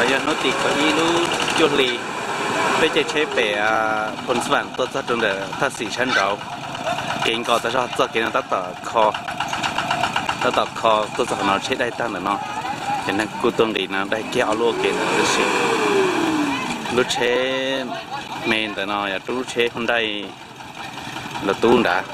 Yog hnub tim kaum ib lub cuaj hli, peb caij tsheb pem Phoos Vas tuaj txog rau ntawm Thaj Xim sab nraud. Kev nkaus tas zog txoj kev no tab tom kho, tab tom kho tuaj txog qhov no tsheb daig tag ntawm no. Ces neeg kuj tuaj nqis no daig kiag ob lub ua ke ntawm no tab sis lub tsheb me ntawm no yog rub lub tsheb Hyundai los tub nrad.